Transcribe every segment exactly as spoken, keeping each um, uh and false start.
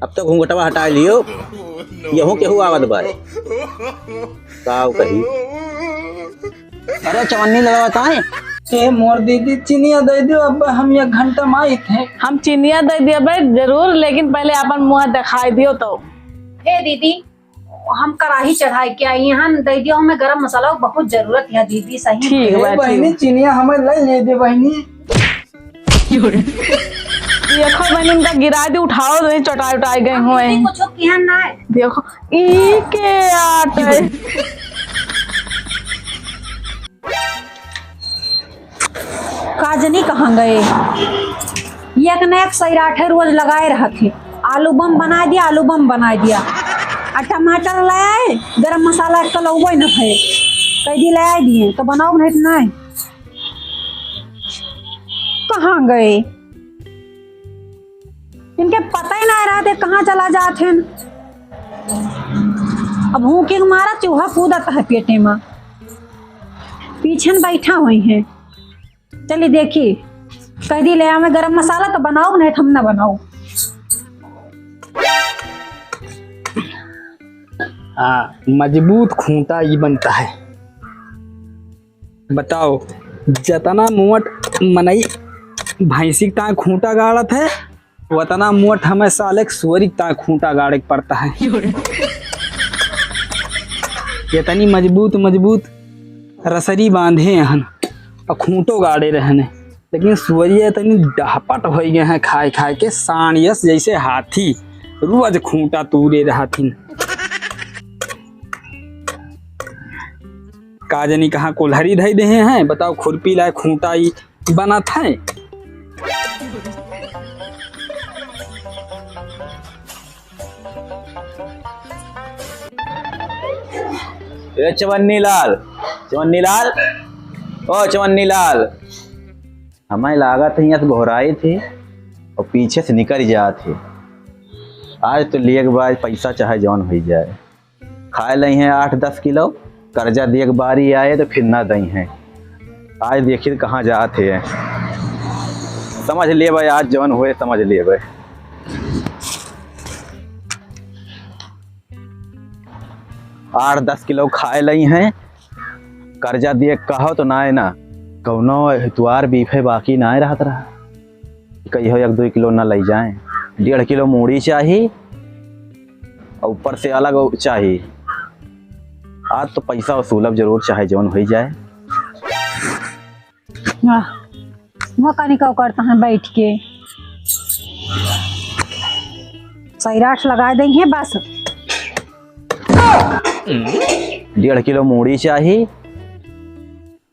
अब तो घूंघटवा हटाइ लियो, यहूँ केहू आवत बा। काव कही। अरे चवन्नी लड़वा ताई। ए मोर दीदी, चिनिया दइ दियो, अब हम एक घंटा मा आइत है। हम चिनिया दइ दिया भाई जरूर, लेकिन पहले आपन मुँह देखाइ दियो तो। ए दीदी, हम कराही चढ़ाइ के आई हन, दइ दियो हमें गरम मसाला, बहुत जरूरत है दीदी, सही में। ठीक ए बा, ठीक। बहिनी, चिनिया हमें लइ ले दे बहिनी। देखो बहिनी, इनका गिराइ दी, उठाओ तो नहीं, चटाइ उटाइ गए हुए हैं। कुछ किया ना है। देखो, ई के आटे। का जनी कहाँ गए? एक न एक सैराठे रोज लगाए रहत है, आलू बम बनाइ दिया, आलू बम बनाइ दिया। आ टमाटर लाए, गरम मसाला एक लउबे न भए, कहि दी लाइ दिए तो बनाओ नहीं तो नहीं। कहाँ गए? इनके पता ही ना रहत है कहाँ चला जात हैं। अब हूँ के मारा चूहा कूदत है पेटे मा, पीछे न बैठा हुई है। चली देखी, कहि दी ले आवे गरम मसाला तो बनाओ, नहीं तो हम ना बनाओ। हाँ, मजबूत खूंटा ई बनता है। बताओ, जतना मोट मनई भैंसी के ताए खूंटा गाड़त है, वतना मोट हमें साले के सुअरी के ताए खूंटा गाड़े के पड़ता है। इतनी मजबूत मजबूत रसरी बांधे हन और खूंटो गाड़े रहने, लेकिन सुअरिया इतनी डहपट होइ गए हैं खाए खाए के, साँड़ियस जैसे हाथी, रोज खूंटा तूरे रहथिन। का जनी कहाँ कोल्हरी धइ देहे हैं, बताओ, खुरपी लाए खूंटा ई बनत है। ए चवन्नी लाल, चवन्नी लाल, ओ चवन्नी लाल, हमें लागत है यहाँ से बोहराइत है और पीछे से निकल जात है। आज तो लिए के बाद पैसा चाहे जौन होइ जाए। खाए लइहें आठ दस किलो, कर्जा दिए के बारी आए तो फिर ना दइहें। आज देखित कहाँ जात है, समझ लेबे, आज जौन होए समझ लेबे। आठ दस किलो खाए लइहें, कर्जा दिए कहो तो नाए ना, कौनो एतवार बीफे बाकी नाए रहत रहा। कहियो एक दुइ किलो ना लइ जाए, डेढ़ किलो मूड़ी चाही और ऊपर से अलग चाही। आज तो पैसा वसूलब जरूर, चाहे जौन होइ जाए। वाह, वहाँ का निकाव करता है बैठ के, सैराट लगाइ देंगे बस। डेढ़ किलो मूड़ी चाही।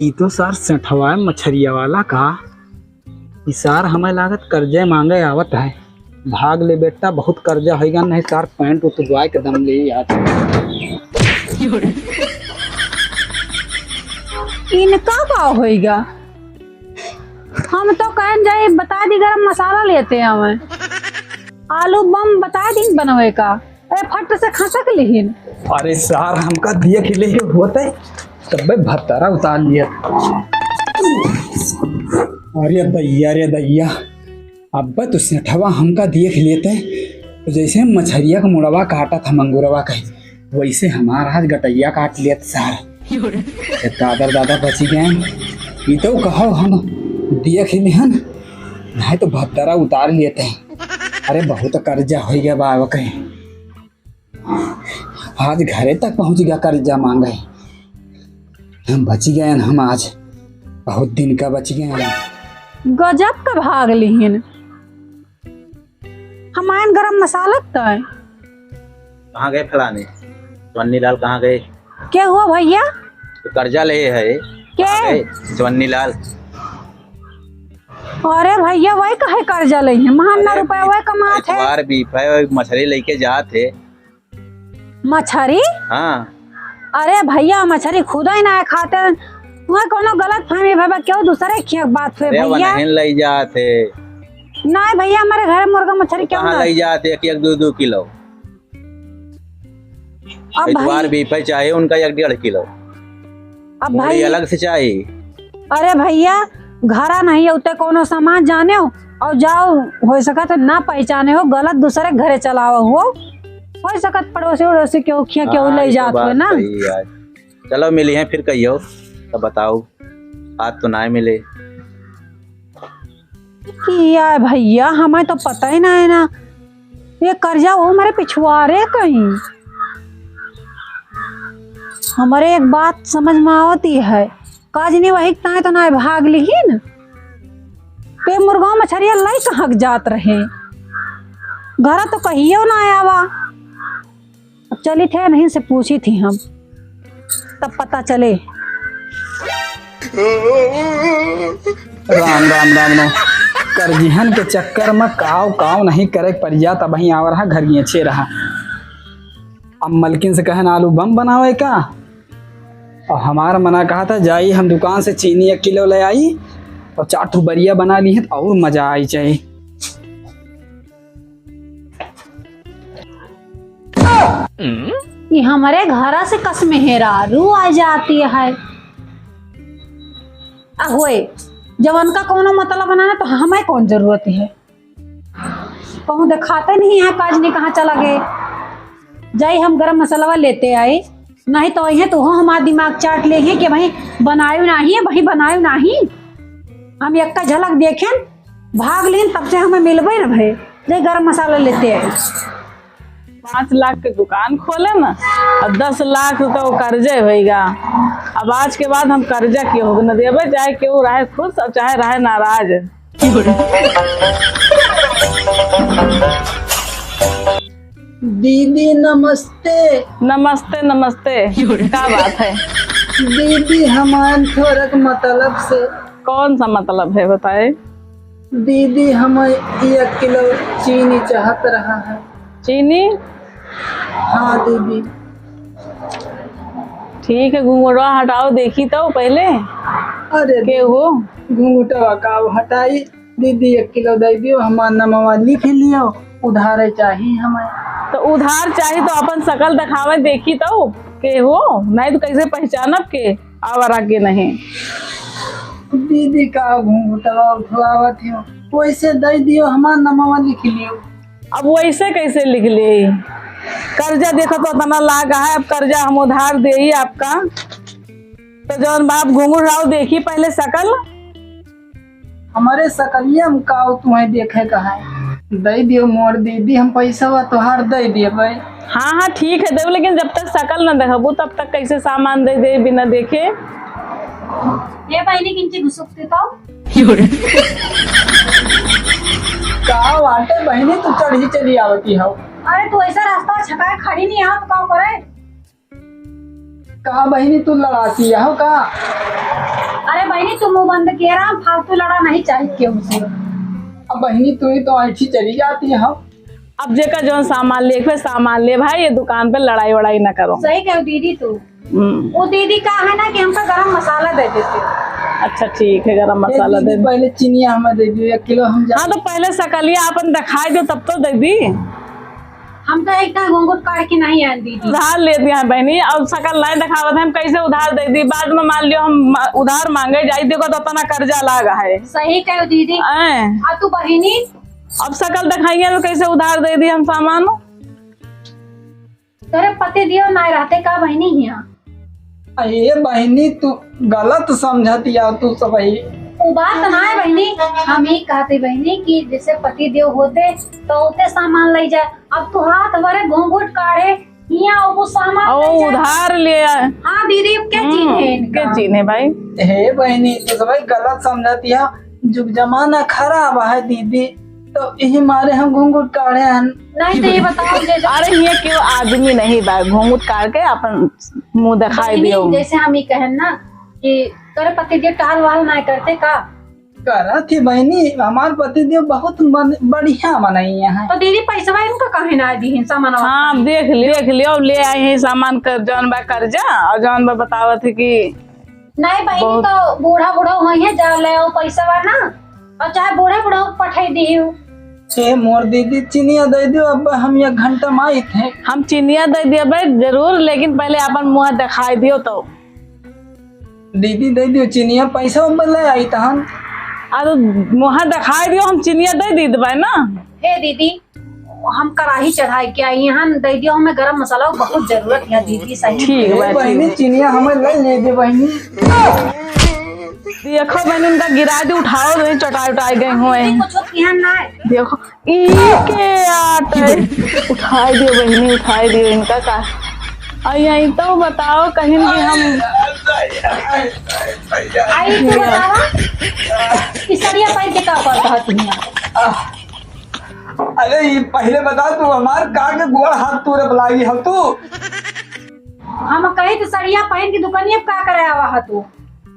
ई तो सार सेठवा है मछरिया वाला का। ई सार हमें लागत कर्जे मांगे आवत है। भाग ले बेटा, बहुत कर्जा होइगा, नहीं सार पैंट उतरवाए के दम ले यार। इनका का होइगा? हम तो कहन जाए, बता दी गरम मसाला लेते आवे, आलू बम बता दी बनवे का। ए, फट से खसक लिहिन। अरे सार, हमका दिए के लिए होते, तब्बे भत्तारा उतार लिया। अरे दैया रे दैया, अब्बे तो सेठवा हमका दिए के लेते, तो जैसे मछरिया का मुड़वा काटा था मंगुरवा कहीं, वैसे हमार आज गटैया काट लेत सार। ए दादा रे दादा, बची गए। ई तो कहो हम दिए के लिहन, नहीं तो भत्तारा उतार लेते हैं। अरे बहुत कर्जा होइ गया बा कहीं। आज घरे तक पहुँच गया कर्जा मांगे। हम बची गए, हम आज बहुत दिन का बची गए। गजब का भाग लिहिन। हम आयन गरम मसाला तय। कहाँ गए फलाने? चवन्नी लाल कहाँ गए? के हुआ भैया? तो कर्जा ले है। के? कहाँ गए? चवन्नी लाल। अरे भैया, वही कहे कर्जा ले है, महान ना अरे रुपया वही कमात है। एतवार बीफ है, मछली लेके जात है। मछरी? हाँ। अरे भैया, मछरी खुदा ही ना खाते। तुम्हें कोनो गलत फहमी भवा, क्यों दूसरे की बात हुए अरे भैया? वनहिन लई जात है। नहीं भैया, हमारे घर मुर्गा मछरी क्यों कहाँ ना? लई जात है एक एक दो दो किलो? अब एतवार भाई बीफ है, चाहे उनका एक डेढ़ किलो। अब मूड़ी भाई अलग से चाही। अरे भैया, घरा नहीं होते कोनो सामान जाने हो, और जाओ, हो सकत है ना पहचाने हो, गलत दूसरे घरे चलावा हो, हो सकत पड़ोसी उड़ोसी केहू खिया केहू हाँ, ले ये तो जात हो बात ना। सही है। चलो मिली हैं फिर कहियो, तो बताओ, आज तो ना मिले। किया है भैया, हमें तो पता ही ना है ना, ये कर्जा वो हमारे पिछुआरे कहीं। हमारे एक बात समझ में आवती है, काजनी वही ताए तो ना भाग लिहिन। ते मुर्गा मछरिया लाई कहाँ के जात रहे, घर तो कहियो ना आवा। अब चली थे नहीं से पूछी थी हम, तब पता चले। राम राम राम राम। करगिहन के चक्कर में काव काव नहीं करे परिया, तब ही आव रहा घर छे रहा। अब मलकिन से कहन आलू बम बनावे का, और हमार मना कहा था जाई हम दुकान से चीनी एक किलो ले आई और चार ठो बरिया बना ली है तो और मजा आई जाए। ये हमारे घरा से कस मेहरारू आ जाती है। आ होए, जब उनका कोनो मतलब ना, ना तो हमें कौन जरूरत है? कहूँ देखाते नहीं है, काज नहीं कहाँ चला गए। जाई हम गरम मसाला लेते आई, नहीं तो ये तो हमार दिमाग चाट ले है कि भाई बनायो नहीं है, भाई बनायो नहीं। हम एक का झलक देखें, भाग लेन, तब से हमें मिलबे न भए। ले गरम मसाला लेते आए। पाँच लाख के दुकान खोले न, और दस लाख तो कर्जे होइगा। अब आज के बाद हम कर्जा केहू के न देबे, चाहे केहू रहे खुश और चाहे रहे नाराज। दीदी नमस्ते। नमस्ते, नमस्ते। का बात है? दीदी हमार थोड़क मतलब से। कौन सा मतलब है बताए? दीदी हम एक किलो चीनी चाहत रहा है। चीनी? हाँ दीदी। ठीक है, घुंघुटवा हटाओ देखी तो पहले। अरे के हो? घुंघुटवा का हटाई? दीदी, एक किलो दे दियो, हमार नमवा लिख लियो, उधार चाही हमें। तो उधार चाही तो अपन शकल देखावे, देखी तो के हो, नहीं तो कैसे पहचानब के आवा रहा के नहीं। दीदी, का घूंघटवा उठवावत हो, वैसे दे दियो, हमार नमवा लिख लियो। अब वैसे कैसे लिख ले? कर्जा देखो तो इतना लाग है, अब कर्जा हम उधार देई आपका। तो जौन बाप घुंघरू आओ देखी पहले शकल। हमारे सकलिया में का तुम्हें देखे का है? दे दियो मोर दीदी, हम पैसा तोहार दे दिए भाई। हाँ, हाँ, ठीक है, देव, लेकिन जब तक शकल न देखबू, तब तक कैसे सामान दे दे बिना देखे? ये बहिनी किंची घुसुकती तो? का वाटे बहिनी, तू चढ़ी चली आवती हो? अरे, तू ऐसा रास्ता छकाए खड़ी नहीं आ, तो का करे? का बहिनी, तू लड़ाती हो का? अरे बहिनी, तू मुंह बंद किए रहा, फालतू लड़ा नहीं चाहिए केहू से। अब बहिनी, तू ही तो ऐठी चली जाती हो। अब जेका जौन सामान लेके, सामान ले भाई, ये दुकान पे लड़ाई वड़ाई ना करो। सही कहो दीदी तू। हम्म। वो दीदी का है ना कि हमका गरम मसाला दे देते। अच्छा ठीक है, गरम ए मसाला दीदी, दे दे। पहले चीनिया हमें दे दियो, एक किलो हम जा- हाँ, तो पहले सकलिया अपन दिखाई दो, तब तो दे दी। हम तो एक घूंघट काढ़ के नहीं आन दीदी। उधार लेत हैं बहिनी, अब सकल नहीं दिखावत है, हम कैसे उधार दे दी? बाद में मान लियो हम मा-, उधार मांगे जाई, देखो तो इतना कर्जा लाग है। सही कहो दीदी। हैं? आ तू बहिनी? अब सकल दिखाइए तो कैसे उधार दे दी हम सामान? तोरे पति दियो ना रहते का बहिनी हिया? अरे बहिनी, तू गलत समझत या तू सब ही। उ बात ना है बहिनी, हम ही कहते बहिनी कि जैसे पति देव होते तो उते सामान ले जाए। अब तू हाथ भरे घूंघट काढ़े, हिया वो सामान ओ, ले जाए। उधार ले आए। हाँ दीदी, अब क्या हम्म, चीज है इनका? क्या चीज है भाई? हे बहिनी, तू सब ही गलत समझत या। जुग जमाना खराब है दीदी, तो यही मारे हम घूंघट काढ़े हन। नहीं तो ये बताओ, जैसे अरे, ये क्यों आदमी नहीं बा, घूंघट काढ़ के अपन मुंह दिखाई बहिनी, दियो। जैसे हम ही कहन ना कि तोरे पति देव टहल वहल ना करते का? करत ही बहिनी, हमार पति देव बहुत मन, बढ़िया मनई है। तो दीदी, पैसवा इनका काहे ना दी है, सामान हाँ, देख लियो, देख लियो, ले आए हैं सामान कर, जौन बा कर्जा, और जौन बा बतावत है कि नहीं बहिनी, बहुत तो बूढ़ा बूढ़ा हुई है, जा ले आओ पैसा बा ना, और चाहे बूढ़े बूढ़ा पठाई दियो। ए मोर दीदी, चिनिया दे दियो, अब हम एक घंटा में आइत है। हम चिनिया दे दियो भाई जरूर, लेकिन पहले अपन मुंह दिखाई दियो तो। दीदी दे दियो चिनिया, पैसा अब ले आई तहन। आ तो मुँह देखाई दियो, हम चिनिया दे दी देबै ना। हे दीदी, हम कढ़ाई चढ़ाई के आई, यहाँ दे दियो, हमें गरम मसाला बहुत जरूरत है दीदी, सही। ठीक ए बा, ठीक बहिनी, बा। चिनिया हमें ले ले दे बहिनी। देखो बहिनी, उनका गिरा दे, उठाओ, तो चटाई उटाई गए हुए हैं। कुछ ध्यान ना है। देखो, ई के आटे। उठाई दियो बहिनी, उठाई दियो इनका का। आ, यही तो बताओ कहीं कि हम आई तो बतावा, ई सड़िया पहन के का करत ह तू हियां? अरे, ई पहिले बता, तू हमार का के गोड़ हाथ तोड़े लाई हो तू? हम कही तो सड़िया पहन के दुकानिया पे का करे आवा ह तू?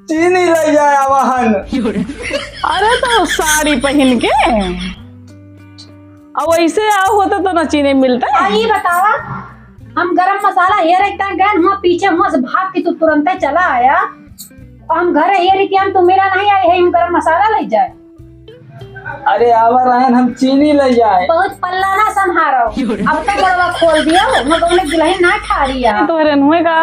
चीनी ले जाए आवा हन। अरे, तो साड़ी पहन के, अब वैसे आओ होता तो ना चीनी मिलता। आ, ई बतावा, हम गरम मसाला हेरे इतना गए, हुआ पीछे हुआ से भाग के तू तुरंते चला आया। और हम घरे हेरी कि हम तू मिला नहीं आई है, हम गरम मसाला ले जाए। अरे आवा रहन, हम चीनी ले जाए। बहुत पल्ला ना संभारो, अब तो बड़वा खोल दियो, मैं कौन दुल्हन ना खा रही है। तोहरे नुए का?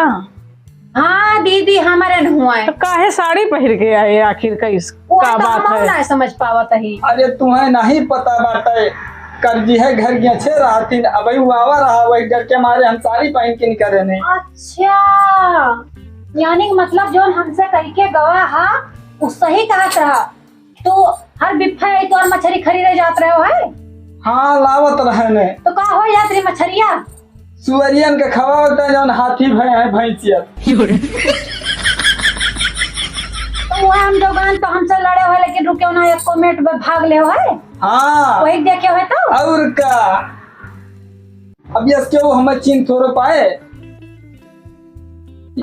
हाँ दीदी, हमारे नुए। तो काहे साड़ी पहिर के आए आखिर का, इस वो का तो बात हम है? ना समझ पावत ही। अरे तुम्हें नहीं पता बाटे, कर जी है घर के अच्छे रहतीन, अब वो आवा रहा, वही डर के मारे हम साड़ी पहन के निकले नहीं। अच्छा, यानी कि मतलब जोन हमसे कह के गवा हा, उ सही कहत रहा। तू हर बिफे आई तोर मछरी खरीदे जात रहे हो है? हाँ, लावत रहे ने। तो का हो जात रही मछरिया? सुअरियन के खवावत है जौन हाथी भय है भैंसिया। तो वो हम दोकान तो हमसे लड़े हो, लेकिन रुके ना, एक मिनट में भाग ले हो है। हाँ। वही देखे हो तो। और का? अब यस के वो हमें चीन थोड़ो पाए।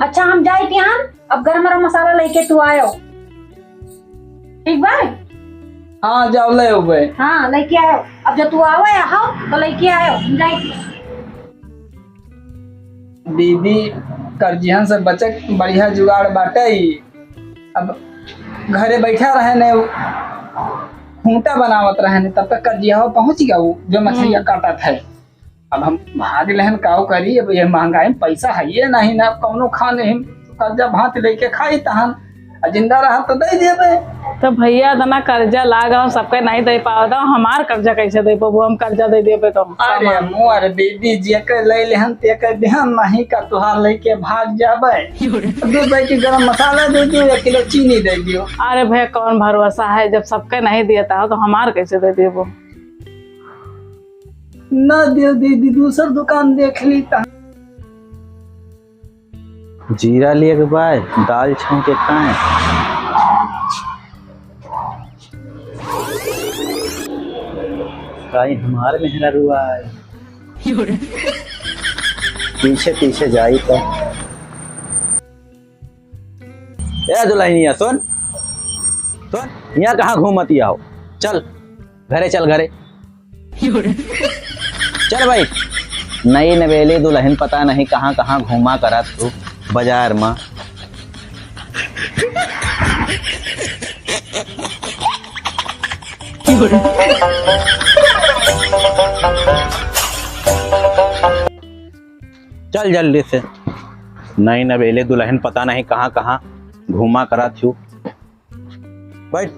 अच्छा, हम जाई तिहान, अब गरम गरम मसाला लेके तू आयो, ठीक बा? हाँ, जाओ ले अउबे। हाँ, लेके आयो। अब जब तू आवे हो तो लेके आयो, हम जाई तिहान। दीदी, कर्जिहन से बचक बढ़िया जुगाड़ बाटे ही। अब घरे बैठा रहे ने, खूंटा बनावत रहे ने, तब तक कर्जिया पहुंच गया वो, जो मछलिया हम्म। काटत है। अब हम भाग लेहन काव करी, अब ये महंगाई में पैसा है ये नहीं ना, अब कौनो खा नहीं, कर्जा भात लेके खाई तहन, आ जिंदा रहा तो दे देबे। तो भैया इतना कर्जा लाग हम सबके नहीं दे पावत, हमार कर्जा कैसे दे पाबो, हम कर्जा दे देबे तो। अरे मोर दीदी, जेके ले लेहन तेके देहन नहीं का तुहार लेके भाग जाबे। दो पैकेट गरम मसाला दे दियो, एक किलो चीनी दे दियो। अरे भैया कौन भरोसा है, जब सबके नहीं देता हो तो हमार कैसे दे देबो? ना दियो दीदी, दूसर दुकान देख ली त। जीरा लिए के बाय, दाल छौंके काहे? काई हमार मेहरारू आए। पीछे पीछे जाई तो। ए दुल्हनिया, सुन, सुन, यहाँ कहाँ घूमतिया हो? चल, घरे चल, घरे। चल भाई, नई नवेली दुल्हन पता नहीं कहाँ कहाँ घूमा करत तू बाजार में। चल जल्दी से, नई नवेली दुल्हन पता नहीं कहाँ कहाँ घूमा करत हूँ। बैठ,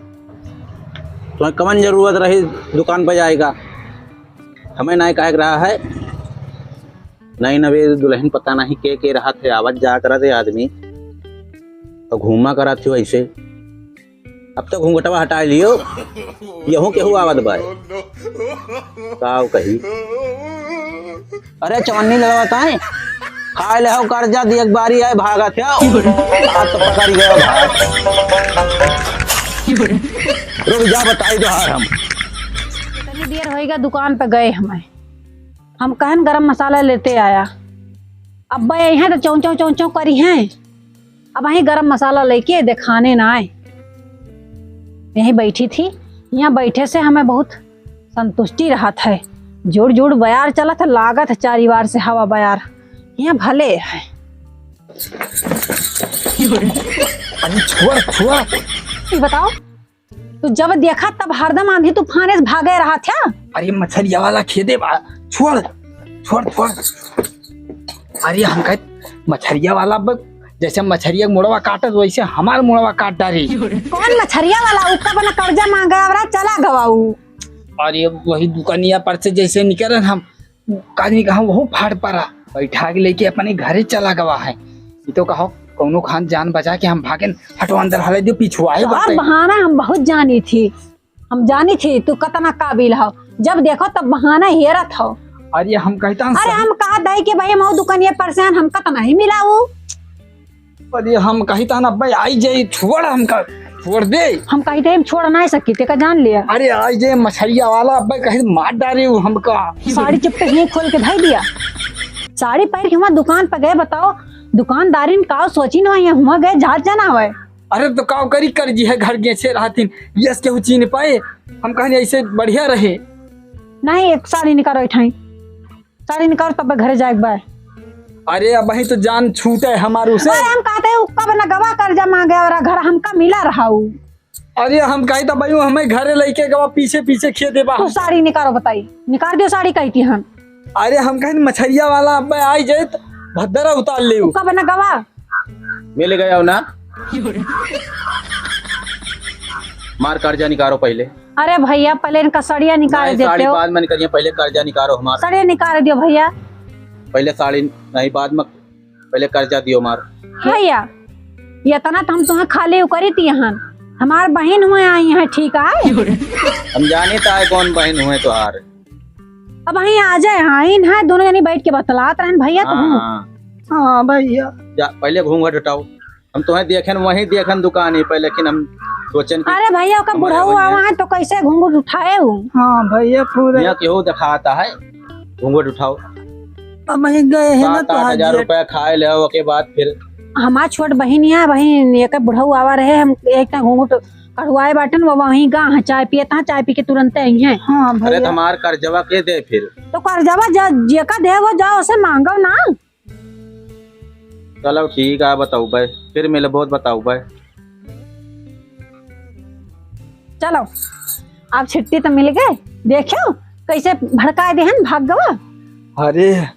तुम्हें कवन जरूरत रही दुकान पर जाएगा? हमें नाय कहे के रहा है, नई नवेली दुल्हन पता नहीं के के रहत है, आवत जा करत है आदमी, तो घूमा करत हो ऐसे। अब तो घूंघटवा हटा लियो, यहू केहू आवत बाय। काव कही? अरे चवन्नी लगावत है, खाए ले हो कर्जा, दी एक बारी आए भागत है। हाथ तो पकड़ गया भाग। रुक जा, बताई दो हार हम। इतनी देर होएगा दुकान पे गए हमें। हम कहन गरम मसाला लेते आया। अब भाई यहाँ तो चौं चौं चौं चौं करी हैं। अब वहीं गरम मसाला लेके देखाने ना आए। यहीं बैठी थी, यहाँ बैठे से हमें बहुत संतुष्टि रहत है। जोर जोर बयार चलत है, लागत है चारी बार से हवा बयार। यहाँ भले है। अरे छोड़, छोड़। ई बताओ, तू जब देखा तब हरदम आंधी तूफान से भागे रहत है। अरे मछरिया वाला खेदे बा, छोड़, छोड़, छोड़। अरे हम कहे मछरिया वाला ब-, जैसे मछरिया के मुड़वा काटत, वैसे हमार मुड़वा काट डारी। कौन मछरिया वाला? उ कब न कर्जा मांगे, अवरा चला गवा उ। अरे, वही दुकनिया पर से जैसे निकलन हम, का नहीं कहा, वो फाड़ परा, बैठा के लेके अपने घरे चला गवा है। ये तो कहो, कौनो खान जान बचा के हम भागेन, हटो अंदर हले दियो, पिछुआए और बाटे। बहाना हम बहुत जानी थी, हम जानी थी तू कतना काबिल हो, जब देखो तब बहाना हेरत हो। अरे हम कहता हन अरे सर। हम कहा दई कि भाई हम दुकनिया पर से आन, हम कतना ही मिलाऊ। अरे हम कहिता ना अब्बे आई जाई, छोड़ हमका, छोड़ दे। हम कहिते हम छोड़ नाहीं सकी, तेका जान लिया। अरे आई जाई मछरिया वाला, अब्बे कहीं मार डारे उ हमका। साड़ी चुप्पे ही खोल के धई दिया। साड़ी पहिर के हुआँ दुकान पे गए, बताओ दुकानदारिन का सोची न हुआँ गए जात जाना हुआ। अरे तो काव करी, कर्जी है घर गेछे रहतिन, यस केहू चीन पाए, हम कहनी ऐसे बढ़िया रहे। नहीं, एक साड़ी निकारो इठाई। साड़ी निकाल तब घरे जाए के बा। अरे अबहीं तो जान छूटे हमार उसे। अरे हम कहते हैं, उ कब न गवा कर्जा मांगे और घर हमका मिला रहा उ। अरे हम कही तो भाई हमें घरे लेके गवा पीछे पीछे खेदे बा। तू साड़ी निकालो बताई, निकाल दियो साड़ी कही थी हम। अरे हम कहे मछरिया वाला अब आई जाए तो भद्दरा उतार ले। तू कब न गवा। मिल गया हो ना। मार कर्जा निकालो पहले। अरे भैया, पहले इनका सड़िया निकाल नहीं, देते साड़ी हो। बाद में निकालिए, पहले कर्जा निकालो हमार। सड़िया निकाल दियो भैया। पहले साड़ी नहीं, बाद में, पहले कर्जा दियो हमार। भैया, ये इतना तो हम तुम्हें खाली उकरी थी हन। हमार बहिन हुए आई हैं, ठीक है? हम जानी तो है कौन बहिन हुए तोहार। अब वहीं आ जाए, हाँ, इन है, दोनों जनी बैठ के बतलात रहन भैया, तो हाँ, हूँ। हाँ। हाँ भैया। जा, पहले घूंघट हटाओ। हम तोहें देखेन, वहीं देखेन दुकान ही पे, लेकिन हम सोचेन कि अरे भैया, ओकर हमारे बुढ़ऊ बहिन आवा है। है तो कैसे घूंघट उठाए उ? हाँ भैया, पूरा। यहाँ केहू दिखाता है, घूंघट उठाओ। अब वहीं गए हैं ना सात तो आठ हजार रुपया खाए ले, ओके बाद फिर हमार छोट बहिन है, वहीं एक बुढ़ऊ आवा रहे, हम एक ना घूंघट कढ़ुआए बाटन, वो वहीं गा हैं, चाय पिए तहाँ, चाय पी के तुरंते आई हैं। हाँ अरे भैया। तो हमार कर्जवा के दे फिर? तो कर्जवा जा, जेका दे वो जाओ, उसे मांगो ना। चलो ठीक है, बताउबे, फिर मिलबो तो बताउबे। चलो, अब छुट्टी तो मिल गए, देखो कैसे भड़काए देहन, भाग गवा। अरे,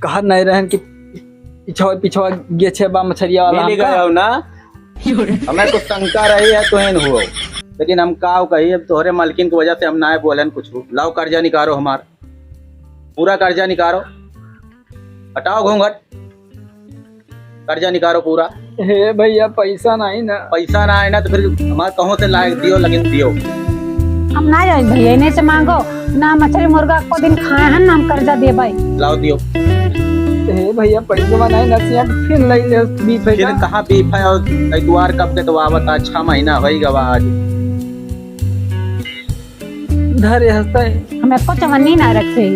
कहा नहीं रहन कि पिछवा, पिछवा गेछे बा मछरिया वाला मिल हमका। गए हो ना? हमें कुछ शंका रही है तो एन हुओ, लेकिन हम का कही, अब तोहरे मालकिन की वजह से हम ना बोलन कुछ। लाओ कर्जा निकालो हमार, पूरा कर्जा निकालो। हटाओ घूंघट, कर्जा निकालो पूरा। हे भैया, पैसा नहीं ना। पैसा ना है ना तो फिर हमार कहूँ से लायक दियो, लेकिन दियो। हम ना जाए भैया, इन्हें से मांगो ना, मछली मुर्गा को दिन खाए हैं ना, हम कर्जा दे भाई। लाओ दियो। हे भैया, पैसा नहीं ना, सिया फिर ले ले, बीफ है फिर ना। कहाँ बीफ है और दुआर कब के तो आवत, आज छह महीना हो ही गवा आज। धरे हंसता है। हम एको चवन्नी ना रखे।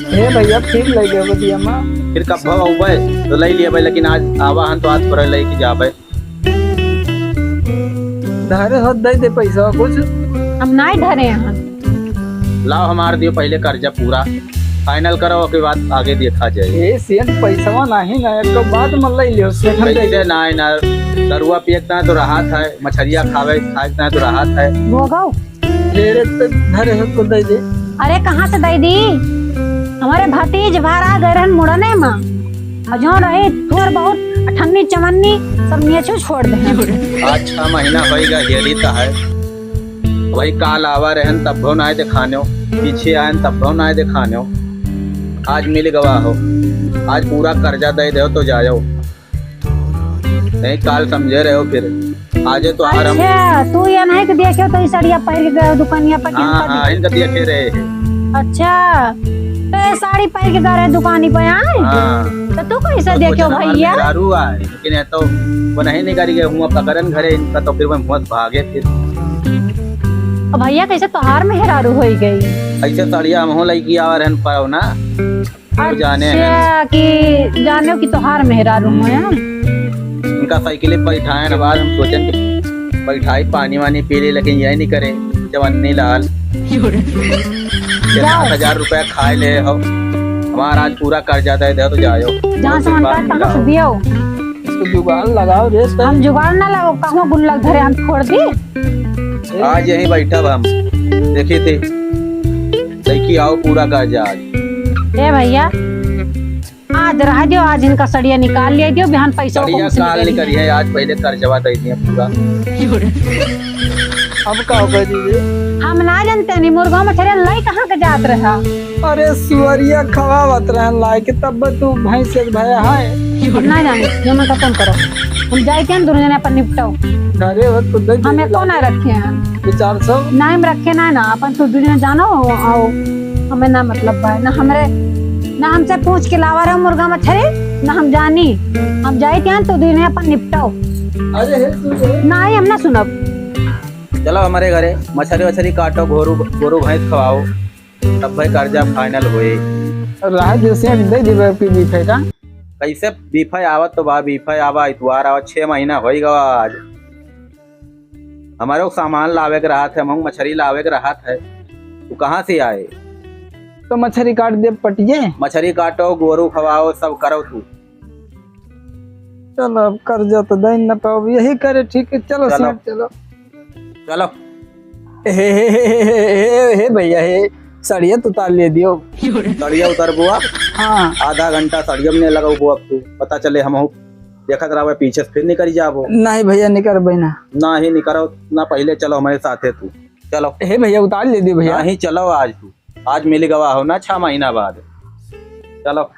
हे भैया, फिर ले गए बतिया माँ। फिर कब भाव आउबे तो ले लिए भाई, लेकिन आज आवा हन तो आज थोड़ा लेके जाबे। धरे हंस दे दे पैसा कुछ। हम नाई धरे हैं। लाओ हमार दियो पहले कर्जा पूरा final करो, ओके बाद आगे देखा जाए। ए सेठ, पैसवा नहीं ना, एक तो बात मत ले लियो सेठ, हम कैसे दे ना है ना, दरुआ पिए के ना तो राहत है, मछरिया खावे, खाए के ना तो राहत है। भोगाओ। तेरे तो धरे हो तो दे दे। अरे कहाँ से दे दी? हमारे भतीज भारा गए रहन मुड़ने में। और जो रहे थोर बहुत अठन्नी चवन्नी सब नेचो छोड़ दे। आज छह महीना होइगा, हेली तो है। वही काल आवा रहन तब भो नाय देखान्यो, पीछे आयन तब भो नाय देखान्यो। आज मिल गवा हो, आज पूरा कर्जा दे दो तो जायो। नहीं काल समझे रहे हो फिर। आजे तो आराम। अच्छा, तू ये नहीं कि देखे तो ई सड़िया पहिर के गए दुकानिया पर हाँ, हाँ, इनका देखे रहे। अच्छा, तो ये साड़ी पहिर के गए रहे दुकानी पे आए? हाँ। तो तू कैसे तो देखे कुछ हमार भैया? मेहरारू आए, लेकिन ये तो वो नहीं निकल गए, हुआ पकड़न घरे इनका, तो फिर वो हुआ भागे फिर। अब भैया कैसे तोहार मेहरारू होई गई? ऐसे सड़िया हम हो लइकी आवा रहन पाओ ना। अब जाने हैं। अच्छा, कि जाने हो कि तोहार मेहरारू हैं। इनका साइकिल पे बैठाए ना, बाद हम सोचें कि बैठाई पानी वानी पी ले, लेकिन यही नहीं करे। जवानी लाल। ये जाओ। सात हजार रुपया खाए ले हो, हमारा आज पूरा कर्जा दे दे तो जाओ। जहाँ से मन का तहाँ से दियो। इसको जुगाड़ लगाओ रे सर। हम जुगाड़ ना लगाओ, कहूँ गुल्लक धरे हम फोड़ दी। आज यहीं बैठा हम, देखी थी। लइकी आओ पूरा कर्जा आज। ए भैया, आज रह दियो, आज इनका सड़िया निकाल लिया दियो, बिहान पैसा को सड़िया हमसे काल निकाल निकली लिया। है, आज पहले कर्जवा दे दिया पूरा। अब का हो गई दीदी? हम ना जानते नहीं, मुर्गा मछरिया लाई कहाँ के जात रहा? अरे सुअरिया खवावत रहन लाई कि तब तू भैंस से भया है। हम ना जाने, जो मन खत्म करो। हम जाए थे, दोनों जने अपन निपटाओ। अरे वो तो दे हम दे एको ना लागे। रखे हैं। ये चार सौ? ना हम रखे ना, ना अपन तू दुनिया जानो हो, आओ। हमें ना मतलब भाई, ना हमरे, ना हमसे पूछ के लावा रहे मुर्गा मछरी, ना हम जानी। हम जाए थे, तो दुनिया अपन निपटाओ। अरे हे तू रे। ना ही हम ना सुनब। चलो हमारे घरे, मछरी वछरी काटो, गोरू, गोरू भैंस खवाओ, तब भाई कर्जा final होए। राह जैसे दे देबे आपकी बीफे का। कैसे बीफे आवत तो बा, बीफे आवा, इतवार आवा, छह महीना होई गवा आज। हमारे को सामान लावे के रहत है, हम मछरी लावे के रहत है, तू कहाँ से आए? तो मछरी काट दे पटिए। मछरी काटो, गोरू खवाओ, सब करो तू। चलो, अब कर्जा तो दे न पाओ, यही करे ठीक है। चलो चलो। सेठ, चलो। चलो। हे, हे, हे भैया, हे सड़िया तो उतार ले दियो। सड़िया उतार बुआ? हाँ। आधा घंटा सड़िया में लगा बुआ, अब तू पता चले हम देखत रहबे पीछे से फिर निकल जाबो। नहीं भैया, निकरबे ना। नहीं निकरो ना, पहले चलो हमारे साथे तू। चलो। हे भैया, उतार ले दियो भैया। नहीं, चलो आज तू, आज मिल गवा हो ना छह महीना बाद। चलो।